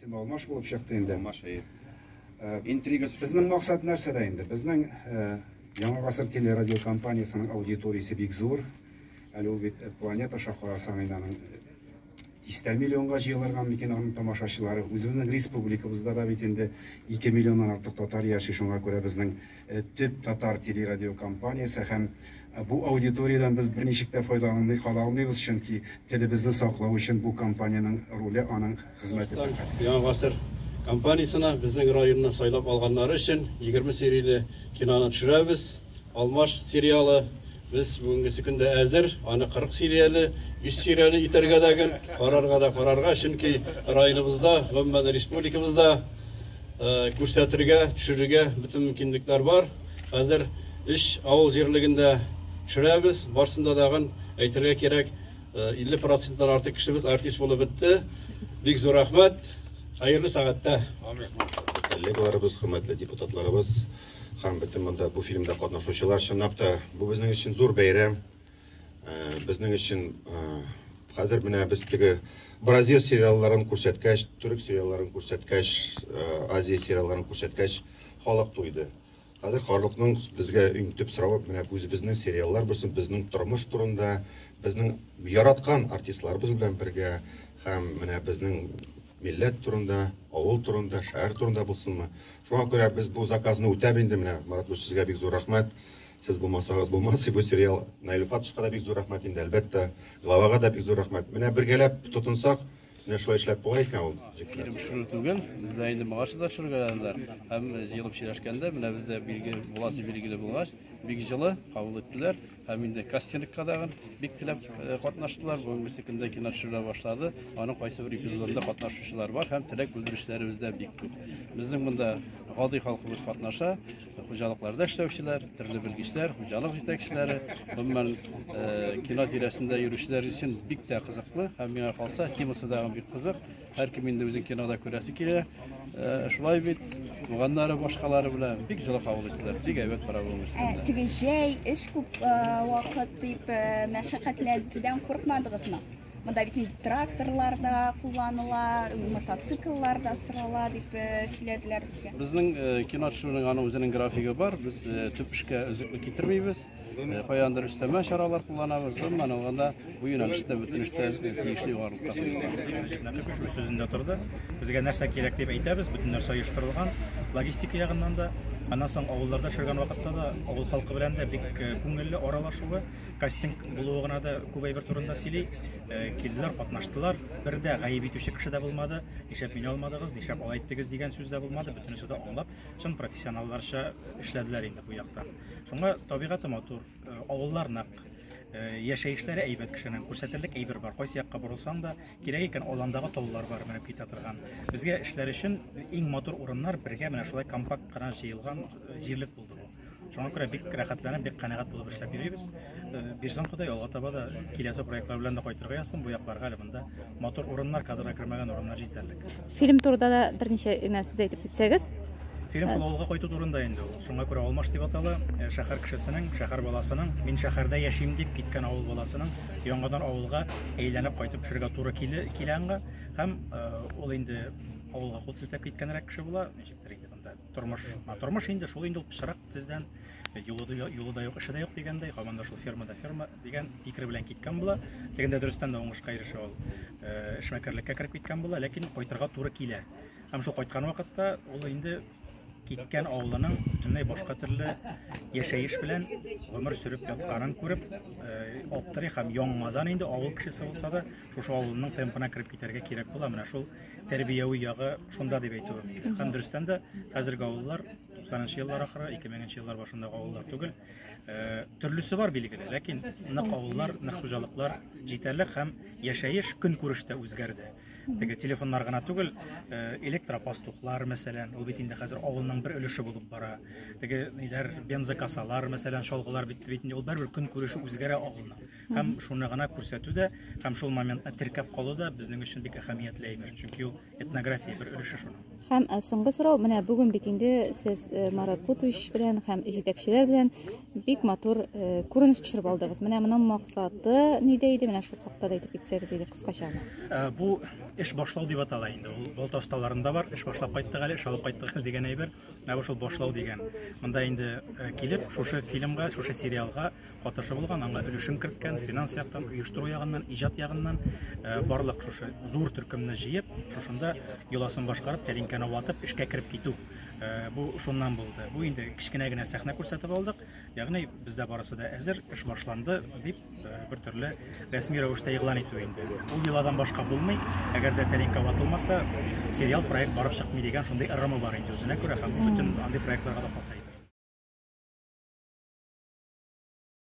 Исеме Алмаш булып чыкты инде. Алмаш, әйе. Интригасы. Безнең максат нәрсәдә инде? Безнең Яңа гасыр телерадиокомпаниясенең аудиториясе бик зур. Әле ул бит планета аша карасаң инде аның дистә миллионга җыелырга мөмкин аның тамашачылары. Үзебезнең республикабызда да бит инде 2 миллионнан артык татар яши, шуңа күрә безнең төп татар телерадиокомпаниясе һәм бу аудиториядән без берничек тә файдаланмый кала алмыйбыз, чөнки телебезне саклау өчен бу компаниянең роле, аның хезмәте бер хәссез. Яңа гасыр компаниясенә безнең районны сайлап алганнары өчен 20 серияле киноны төшерәбез. Алмаш сериалы без бүгенгесе көндә әзер, аны 40 серияле, 100 серияле итәргә дә гел, карарга да карарга, чөнки районыбызда, гомумән республикабызда күрсәтергә, төшерергә бөтен мөмкинлекләр бар. Хәзер өч авыл җирлегендә төшерәбез, барсында дагын әйтергә кирәк, 50 проценттан артык кешебез артист булып бетте. Бик зур рәхмәт. Хәерле сәгатьтә. Коллегаларыбыз, хөрмәтле депутатларыбыз, Һәм бөтен монда бу фильмда катнашучылар, чынлап та, бу безнең өчен зур бәйрәм. Безнең өчен хәзер менә без теге Бразил сериалларын күрсәткәч, төрек сериалларын күрсәткәч, Азия сериалларын күрсәткәч, халык туйды. Хәзер халыкның безгә иң төп соравы менә үзебезнең сериаллар булсын, безнең тормыш турында, безнең яраткан артистларыбыз белән бергә һәм менә безнең милләт турында, авыл турында, шәһәр турында булсынмы. Шуңа күрә без бу заказны үтәп инде менә, Марат Гүз, сезгә бик зур рәхмәт. Сез булмасагыз булмас бу сериал. Наил Фатышка да бик зур рәхмәт инде, әлбәттә. Главага да бик зур рәхмәт. Менә бергәләп тотынсак, менә шулай эшләп була икән ул. Фильм төшерү түгел, бездә инде моңарчы да төшергәннәр. Һәм җыелып сөйләшкәндә, менә бездә билге буласы билгеле булгач, бик җылы кабул иттеләр. Һәм инде кастингка дагын бик теләп катнаштылар. Бүгенгесе көндә кино төшерелә башлады. Аның кайсы бер эпизодында катнашучылар бар һәм теләк белдерүчеләребез дә бик күп. Безнең монда гади халкыбыз катнаша, хуҗалыкларда эшләүчеләр, төрле белгечләр, хуҗалык җитәкчеләре, гомумән кино тирәсендә йөрүчеләр өчен бик тә кызыклы һәм миңа калса темасы дагы бик кызык. Һәркем инде үзен кинода күрәсе килә. Шулай бит, туганнары, башкалары белән бик җылы кабул иттеләр. Бик әйбәт бара бу мәсьәләдә. Теге җәй, эш күп вакыт дип мәшәкатьләрдән курыкмадыгызмы? Монда бит инде тракторлар да кулланыла, мотоцикллар да сорала дип сөйләделәр безгә. Безнең кино төшерүнең аның үзенең графигы бар. Без төп эшкә өзеклек китермибез. Каяндыр өстәмә чаралар кулланабыз. Гомумән алганда, бу юнәлештә бөтен эштә тиешле югарылыкта куела. Нәкыйп үз сүзендә торды. Безгә нәрсә кирәк дип әйтәбез, бөтен нәрсә оештырылган. Логистика ягыннан да, аннан соң авылларда төшергән вакытта да авыл халкы белән дә бик күңелле аралашуы, кастинг булуы гына да күп әйбер турында сөйли. Килделәр, катнаштылар. Бер дә гаеп итүче кеше дә булмады. Нишләп мине алмадыгыз, нишләп алай иттегез дигән сүз дә булмады. Бөтенесе дә аңлап, чын профессионалларча эшләделәр инде бу яктан. Шуңа табигате матур, авыллар нык, яшәешләре әйбәт кешенең, күрсәтерлек әйбер бар. Кайсы якка борылсаң да, кирәк икән, аландагы таулар бар менеп китә торган. Безгә эшләр өчен иң матур урыннар бергә менә шулай компакт кына җыелган җирлек булды бу. Шуңа күрә бик рәхәтләнеп, бик канәгать булып эшләп йөрибез. Бирсен Ходай, алга таба да киләсе проектлар белән дә кайтырга язсын. Бу якларга әле монда матур урыннар, кадрга кермәгән урыннар җитәрлек. Фильм турында да берничә генә сүз әйтеп китсәгез. Фильм шул авылга кайту турында инде ул. Шуңа күрә Алмаш дип атала. Шәһәр кешесенең, шәһәр баласының, мин шәһәрдә яшим дип киткән авыл баласының яңадан авылга әйләнеп кайтып төшергә туры килә аңа. Һәм ул инде авылга кул селтәп киткәнрәк кеше була. Ничектер инде монда тормыш, тормыш инде шул инде ул пычрак тиздән юлы да, юлы да юк, эше дә юк дигәндәй, һаман да шул ферма да ферма дигән фикер белән киткән була. Тегендә дөрестән дә уңышка ирешә ул. Эшмәкәрлеккә кереп киткән була, ләкин кайтырга туры килә. Һәм шул кайткан вакытта ул инде киткән авылының бөтенләй башка төрле яшәеш белән гомер сөреп ятканын күреп, аптырый һәм яңадан инде авыл кешесе булса да, шушы авылның темпына кереп китәргә кирәк була. Менә шул тәрбияви ягы шунда дип әйтүем. Һәм дөрестән дә хәзерге авыллар 90 еллар ахыры, 2000 еллар башындагы авыллар түгел. Төрлесе бар билгеле, ләкин нык авыллар, нык хуҗалыклар җитәрлек һәм яшәеш, көнкүреш тә үзгәрде. Теге телефоннар гына түгел, электропастухлар, мәсәлән, ул бит инде хәзер авылның бер өлеше булып бара. Теге ниләр, бензокосалар, мәсәлән, чалгылар бит бит инде ул барыбер көнкүреше үзгәрә авылның. Һәм шуны гына күрсәтү дә, һәм шул моментны теркәп калу да безнең өчен бик әһәмиятле әйбер. Чөнки ул этнография бер өлеше шуның. Һәм соңгы сорау, менә бүген бит инде сез Марат Кутович белән һәм җитәкчеләр белән бик матур күренеш төшереп алдыгыз. Менә моның максаты нидә иде? Менә шул хакта да әйтеп китсәгез иде кыскача гына. Бу Эш башлау дип атала инде. Ул балта осталарында бар, эш башлап кайттык әле, эш алып кайттык әле дигән әйбер. Менә бу шул башлау дигән. Монда инде э, килеп, шушы фильмга, шушы сериалга катышы булган, аңа өлешен керткән, финанс яктан, оештыру ягыннан, иҗат ягыннан э, барлык шушы зур төркемне җыеп, шушында йоласын башкарып, тәлинкәне ватып, эшкә кереп китү. Э, бу шуннан булды. Бу инде кечкенә генә сәхнә күрсәтеп алдык. Ягъни бездә барысы да әзер, эш башланды дип э, бер төрле рәсми рәвештә игълан итү инде. Ул йоладан башка булмый. Әгәр дә тәлинкә ватылмаса, сериал проект барып чыкмый дигән шундый ырымы бар инде үзенә күрә һәм бу бөтен андый проектларга да хас әйбер.